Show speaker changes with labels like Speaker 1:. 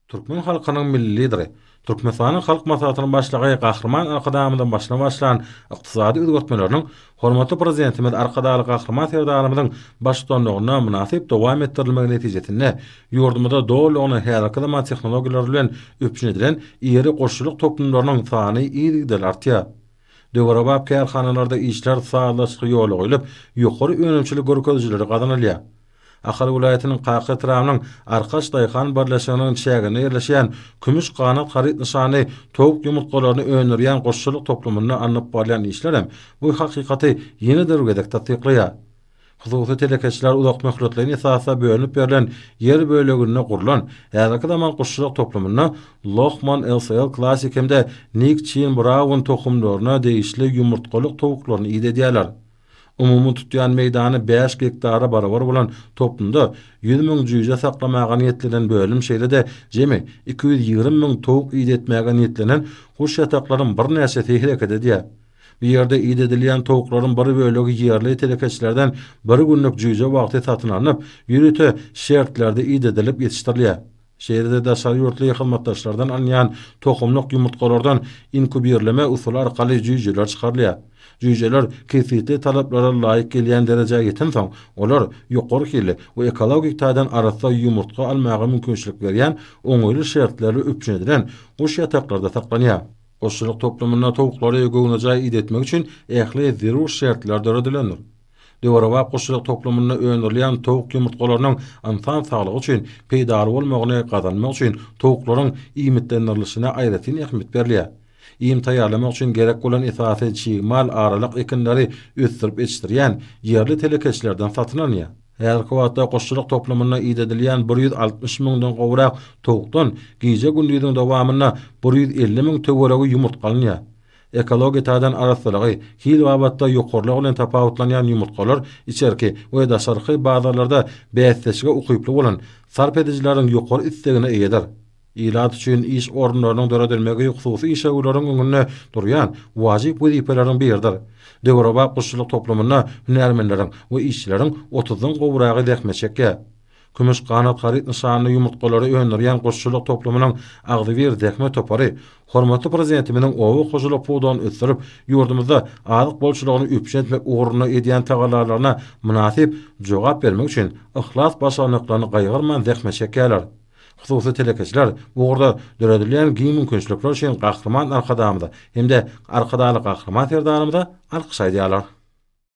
Speaker 1: Türkmen halkynyň Milli Lideri, Türkmenistanyň Halk Maslahatynyň Başlygy Gahryman Arkadagymyzyň başyny başlan ykdysady özgertmeleriniň hormatly Prezidentimiz Arkadagly Gahryman Serdarymyzyň baştutanlygynda mynasyp dowam etdirilmegi netijesinde ýurdumyzda dolulygyna häzirki zaman tehnologiýalary bilen üpjün edilen iri guşçulyk toplumlarynyň sany yzygiderli artýar. Döwrebap kärhanalarda işler sazlaşykly ýola goýlup, ýokary önümçilik görkezijileri gazanylýar. Ahal welaýatynyň Kaka etrabynyň Arkaç daýhan birleşiginiň çäginde ýerleşýän Kümüş ganat haryt nyşanly towuk ýumurtgalaryny öndürýän guşçulyk toplumynda alnyp barylýan işler hem bu hakykaty ýene-de bir gezek tassyklaýar. Hususy telekeçiler uzakmöhletleýin esasda bölünip berlen ýer böleginde gurlan häzirki zaman guşçulyk toplumynda Lohman LSL Classic hem-de Nik Çin Braun tohumlaryna degişli ýumurtgalyk towuklaryny idedýärler. Umumy tutýan meýdany bäş gektara barabar bolan toplumda 100 müň jüýje saklamaga niýetlenen bölüm şeýle-de jemi 220 müň towuk idetmäge niýetlenen guş ýataklaryň birnäçesi hereket edýär. Bu ýerde idedilýän towuklaryň bir bölegi ýerli telekeçilerden bir günlük jüýje wagty satyn alnyp, ýörite şertlerde idedilip ýetişdirilýär. Şeýle-de daşary ýurtly hyzmatdaşlardan alynýan tohumlyk ýumurtgalardan inkubirleme usuly arkaly jüýjeler çykarylýar. Jüýjeler kesgitli talaplara laýyk gelýän derejä ýetensoň, olar ýokary hilli we ekologik taýdan arassa ýumurtga almaga mümkinçilik berýän oňaýly şertler üpjün edilen guş ýataklarda saklanýar. Guşçulyk toplumynda towuklary göwnejaý idetmek üçin ähli zerur şertler döredilendir. Döwrebap guşçulyk toplumynda öndürilýän towuk ýumurtgalarynyň ynsan saglygy üçin peýdaly bolmagyny gazanmak üçin towuklaryň iýmitlendirilişine aýratyn ähmiýet berilýär. Iým taýýarlamak üçin gerek bolan esasy çig mal aralyk ekinleri ösdürip ýetişdirýän ýerli telekeçilerden satyn alynýar. Häzirki wagtda guşçulyk toplumynda idedilýän 160 müňden gowrak towukdan gije-gündiziň dowamynda 150 müň töweregi ýumurtga alynýar. Ekologiýa taýdan arassalygy, hil babatda ýokarylygy bilen tapawutlanýan ýumurtgalar içerki we daşarky bazarlarda bäsdeşlige ukyply bolan sarp edijileriň ýokary islegine eýedir. Ilat üçin iş orunlarynyň döredilmegi hususy işewürleriň öňünde durýan wajyp wezipeleriň biridir. Döwrebap guşçulyk toplumynda hünärmenleriň we işçileriň otuzdan gowragy zähmet çekýär. Kümüş ganat haryt nyşanly ýumurtgalary öndürýän guşçulyk toplumynyň agzybir zähmet topary hormatly Prezidentimiziň oba hojalyk pudagyny ösdürip, ýurdumyzda azyk bolçulygyny üpjün etmek ugrunda edýän tagallalaryna mynasyp jogap bermek üçin yhlas-başarnyklaryny gaýgyrman zähmet çekýärler. Hususy telekeçiler bu ugurda döredilýän giň mümkinçilikler üçin Gahryman Arkadagymyza hem-de Arkadagly Gahryman Serdarymyza alkyş aýdýarlar.